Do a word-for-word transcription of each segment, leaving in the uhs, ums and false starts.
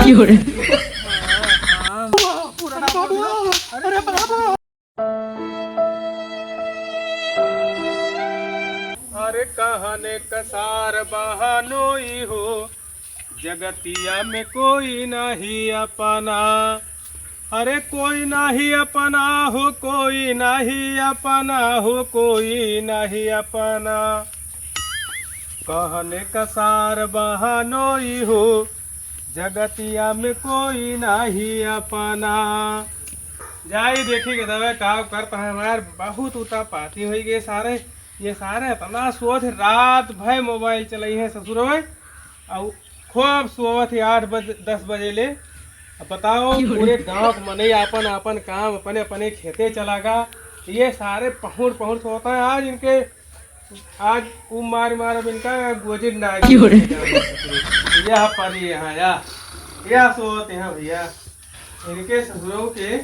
क्यों रे? अरे बाबू, अरे बाबू। अरे कहने कसार बहनोई हो, जगतिया में कोई नहीं अपना। अरे कोई नहीं अपना हो, कोई नहीं अपना हो, कोई नहीं अपना। कहने कसार बहनोई हो, जगतिया में कोई नहीं अपना। जाई देखी के दवे का करत है हमार, बहुत उतापाती होई गए सारे। ये सारे इतना सोच, रात भर मोबाइल चलाई है ससुरवे, और खूब सोवत है आठ बजे, दस बजे ले। अब बताओ, क्यों रे? पूरे गांव के मनई आपन आपन काम अपने अपने खेते चला गा। ये सारे पहुड़ पहुड़ सोवत हैं। आज इनके, आज ऊ मार मार अब इनका गोजिन डाल क्यों रे? यह परी यहाँ, या, या सोवत हैं भैया। इनके ससुरों के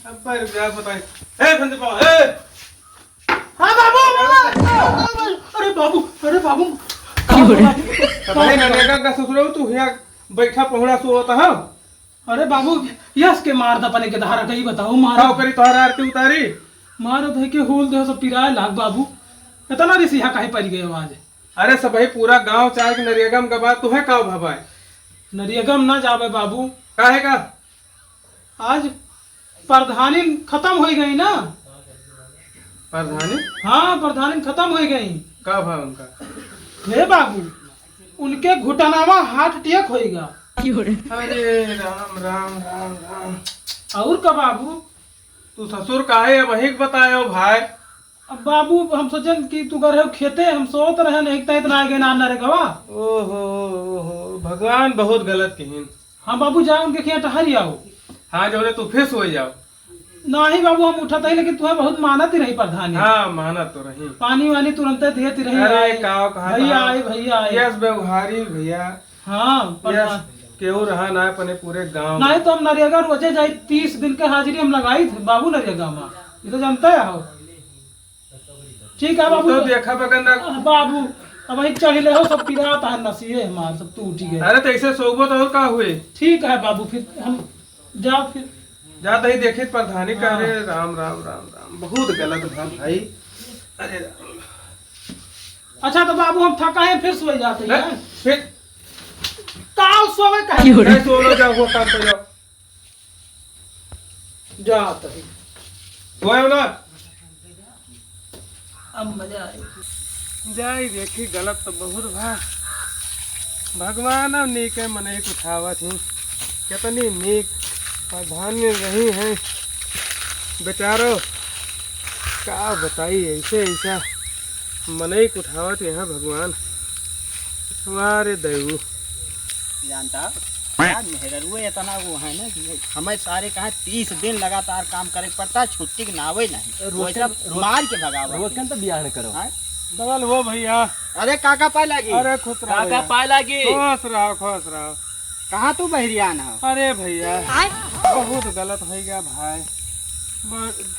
अब पर क्या बताए। ए संदीप बाबा, ए! हाँ बाबू, बाबू, अरे बाबू, अरे बाबू, का क्यों रे? बताई? अरे नरेगा का ससुरऊ, तू हियाँ बैठा पहुड़ा सोवत है। अरे बाबू, यस के मार द अपने के धारा कही बताओ, मार। का करी, तोहरा आरती उतारी? मार धइ के होल दे सब पिराए लाग बाबू। इतना रिसिहा काहे परि गयो आज? अरे सबही पूरा गांव चाहे के नरेगा में गबा, तुहे का भवाए? नरेगा में ना जाबे बाबू। काहे का? आज प्रधानी खतम होइ गई ना। प्रधानी? हाँ, प्रधानी खतम होइ गई। का भा उनका? हे बाबू, उनके घुटनावा heart attack होइगा। अरे राम, राम, राम, राम। और का बाबू? तू ससुर काहे अब अहिक बतायो भाई? अब बाबू, हम सोचन कि तू गए हो खेते, हम सोत रहे नहीं, इतना, इतना आगे ना, ना रे गवा। ओहो, ओहो, भगवान बहुत गलत किहिन। हाँ बाबू, जाओ उनके खेत टहर आओ। हाँ, जो रे तू फिर सोई जाओ। नाही बाबू, हम उठत ही, लेकिन तुहे बहुत मानत ही रही प्रधानी। हाँ, मानत तो रही। पानी वानी तुरंते देत ही रही। अरे, का कहा भैया था? आए, भैया आए। यस, व्यवहारी भैया। हाँ, यस, प्रधान। केहू रहा ना अपने पूरे गांव में। नहीं तो हम नरेगा रोजे जाई, तीस दिन के हाजिरी हम लगाई थे बाबू नरेगा में। ये तो जानता है हो। ठीक है बाबू। तो देखा बगन ना। बाबू, अब वही चढ़ ले हो, सब पिरात है नसिए हमार, सब टूट गए। अरे तो ऐसे सोबो तो और का हुए? ठीक है बाबू, फिर हम जाओ फिर। जा तही देखित प्रधानी का। हाँ। अरे राम, राम, राम, राम, बहुत गलत भा भाई। अरे राम। अच्छा तो बाबू हम थका है, फिर सोए जाते हैं। फिर काल सोवे का? नहीं, सो लो, जाओ, वो काम कर जाओ। जा तही। सोए ना। अब मजा आए। जाई देखी, गलत तो बहुत भा। भगवान अब नीके मनई के उठावत ही। कितनी नीक प्रधान में रही हैं बेचारो। का बताई, ऐसे ऐसा मनई के उठावत यहाँ भगवान। वाह रे दैऊ। जानता, आज मेहररुए इतना वो है ना कि हमें सारे कहा तीस दिन लगातार काम करे के पड़ता है, छुट्टी के नावे नहीं। रोकन, वैसा रोक-, मार के भगावा रोकन तो बियाह न करो। हाँ? डबल हो भैया। अरे काका पाए लागी। अरे खुश रहो काका भैया। पाए लागी। खुश रहो, खुश रहो। कहाँ तू बहरियान हो? अरे भैया, आय? बहुत गलत हो गया भाई। ब-,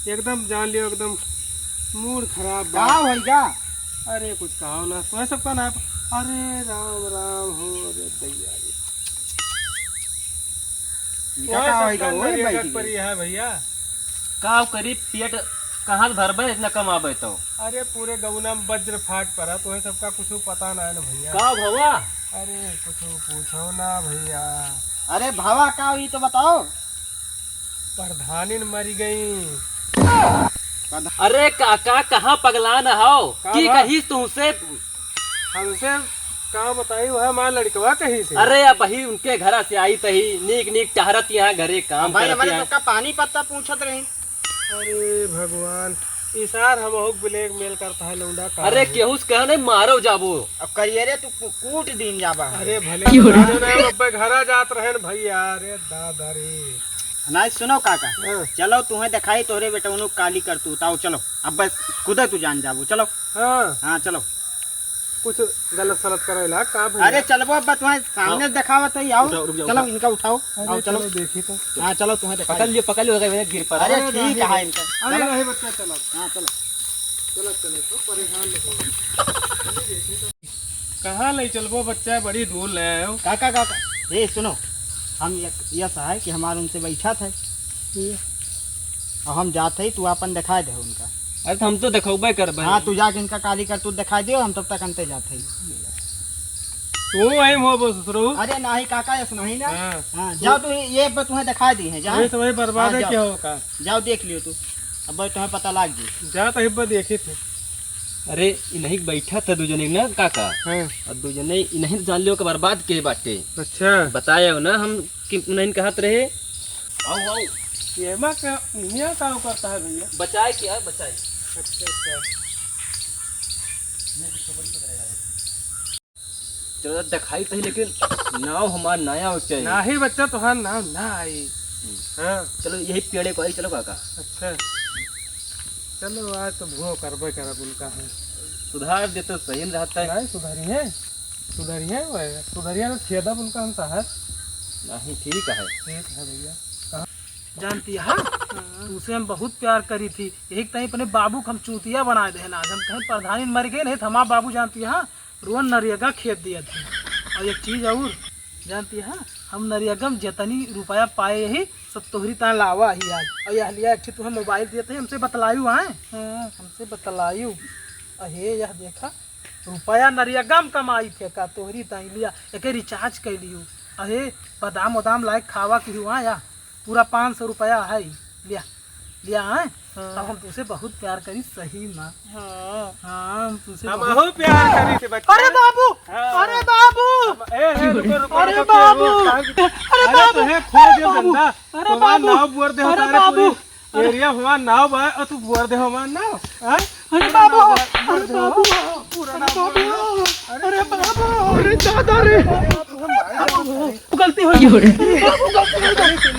एकदम जान लियो, एकदम मूड खराब बा। का होइगा? अरे कुछ कहो ना, सोए सबका ना। अरे राम राम हो रे दैया रे। इनका वह का होइगा? सबका वही नरिया बैठ गट पर गई। यह है भैया। का करी, पेट कहाँ से भरबे इतना कमाबे तो? अरे पूरे गौना में वज्रपात पड़ा, तो है सबका कुछ पता ना है ना भैया। का भवा? अरे कुछ पूछो ना भैया। अरे भावा का हुई तो बताओ। प्रधानिन मरी गई। प्रधा- अरे काका, कहाँ पगलान हो? का की बा? कहिस तुमसे? हमसे का बताई, वह हमार लड़कवा कहिस। अरे अबही उनके घरा से आई तही, नीक नीक टहरत यहाँ घरे काम भाई, करत हमारे यहाँ। सबका पानी पत्ता पूछत रही। अरे भगवान, ई सार हमहू blackmail करता है लौंडा का अरे हो? केहू से कह नहीं मारो जाबो। अब करिए रे, तू कू-, कूट दीन जाबा है। अरे भले क्यों रे? बता दो ना, हम अब्बे घरा जात रहे न भैया। अरे दादा रे। नहीं सुनो काका, हाँ। चलो तुम्हें दिखाई तोहरे बेटौनो काली करतूत, आओ चलो, अब बस खुदे तू जान जाबो, चलो। हाँ। हाँ चलो। कुछ गलत सलत करे ला का भैया? अरे चलबो, अब तुम्हें सामने आओ। दिखावत है, आओ। उठाओ, रुक जाओ, चलो उठाओ। इनका उठाओ। अरे आओ, चलो। चलो देखी तो। हाँ चलो, तुम्हें दिखाई। पकड़ लियो, पकड़ लियो, अगर गिर पड़ा। अरे अरे ठीक नहीं। है इनका। अरे चलो। नहीं बच्चा, चलो। हाँ चलो। चलो, चलो, तो परेशान न हो। कहाँ ले चलबो बच्चा, बड़ी दूर ले आयो। काका, काका। ए, सुनो, हम ये, ये सहाय कि हमार उनसे बैठा था, और हम जात है, तू आपन दिखाई दे उनका। अरे, तो हम तो देखौबे करबे। हाँ, तू जाके इनका काली करतूत दिखाई दियो, हम तब तक अंते जात है। तू वहीं हो बस, ससुरो। अरे, नाही काका, ऐसा नहीं ना। हाँ। हाँ, जाओ, तू ये पर तुम्हें दिखाई दी है, जा। वही तो वही बर्बाद हाँ, है, जाओ। क्या होगा? जाओ, देख लियो तू, अब तुम्हें पता लाग जी। जा तो हिब्बा देखी थे। अरे, इन्हीं बैठा था दू जने ना काका। हाँ। और दू जने इन्हीं जान लियो कि बर्बाद के बाटे। अच्छा। बताए हो ना हम कि उन्हीं कहत रहे। आओ, आओ। ये मा का, यहाँ काम करता है भैया? बचाए क्या, बचाए। अच्छा, अच्छा। चलो, दिखाई तो ही, लेकिन नाव हमार ना आवे चाहिए। नाही बच्चा, तोहार नाव ना आई। हम्म। हाँ। चलो, यही पेड़े को आई, चलो काका। अच्छा। चलो, आज तो भुआ करबे करब उनका है। सुधार दे तो सही न रहता है। नहीं, सुधरी है। सुधरी है वह। सुधरी है तो छेदब उनका हम शहर। नहीं, ठीक है। ठीक है भैया। कहाँ? जानती है, हाँ? तुमसे हम बहुत प्यार करी थी। यही तई अपने बाबू के हम चूतिया बनाए देहन। आज हम कहीं प्रधानी मर गए नहीं, तो हमार बाबू जानती है, हाँ? रोज नरेगा खेत दिया थी। और एक चीज और जानती है, हम नरेगा में जितनी रुपया पाए यही सब तोहरी तान लावा ही आज। और यह लिया एक ठे तुम्हें मोबाइल दिया था, हमसे बतलायू आए। हाँ, हमसे बतलायू। अहे यह देखा, रुपया नरेगा में कमाई थे का तोहरी ताई लिया, एके रिचार्ज कर लियो। अहे बादाम उदाम लाए खावा की हुआ या पूरा पाँच सौ रुपया है, लिया, लिया है। हाँ। तब हम तुमसे बहुत प्यार करी सही माँ। हाँ। हाँ, हम तुमसे हम बहुत बहुत प्यार करी थे बच्चा। अरे बाबू, हाँ। अरे बाबू। हम, ए, ए, रुको, रुको, अरे रुको, बाबू। रुको, कहाँ की-, अरे अरे बाबू, तो है, खोल अरे दियो बाबू, गंदा। अरे तुम्हारा बाबू, नाव बुअर दे अरे होता है बाबू। पूरी एरिया हमार नाव बा, और तू बुअर दे हमार नाव, हाँ? अरे बाबू, अरे बाबू, अरे बाबू, अरे बाबू, अरे दादा रे। गलती हो गई। अरे बाबू, गलती हो गई।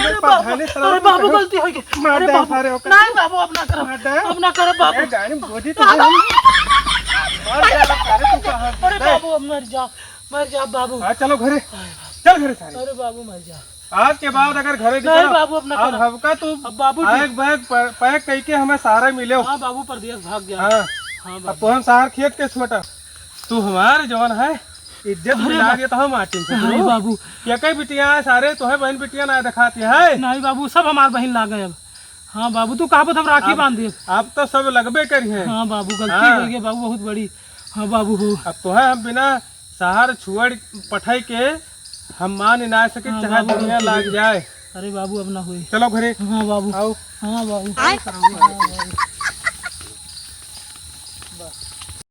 अरे बाबू, अरे बाबू, गलती हो गई। मार अरे दे बाबू, सारे ओकर। नहीं बाबू, अब ना करब। मार दे। अब ना करब बाबू। ए, गाड़ी में गोदी तो बाबू। है। मार दे, सारे तू कहाँ अरे दे। बाबू, अब मर जा, मर जा बाबू। हाँ, चलो घरे। चल घरे सारे। अरे बाबू, मर जा। आज के बाद अगर घरे नहीं निकला, बाबू, अब ना अब करब। हमका तू अब बाबू जी। बैग, बैग प-, पैक कइके हमें सारे मिले। हाँ बाबू, परदेस भाग गया। हाँ। हाँ अब बाबू। तोहन सार खेत के छोटा, तू हमारे जवन है, इज्जत अरे मिला बा-, दिया तो हम आटिन से अरे तू। बाबू। क्या कई बिटिया है सारे, तोहे बहन बिटिया ना दिखाती है। नहीं बाबू, सब हमार बहन लागे अब। हाँ बाबू, तू कहा हम राखी अब, बांध दे। अब तो सब लगबे करी है। हाँ बाबू, गलती हाँ। हो गई बाबू, बहुत बड़ी। हाँ बाबू हो। अब तोहे हम बिना शहर छोड़ पठाई के हम मान ना सके, हाँ, चाहे बाबू, दुनिया गलती लाग हो गई। जाए। अरे बाबू, अब ना होई। चलो घरे। हाँ बाबू। आओ। हाँ बाबू। आए। हाँ बाबू।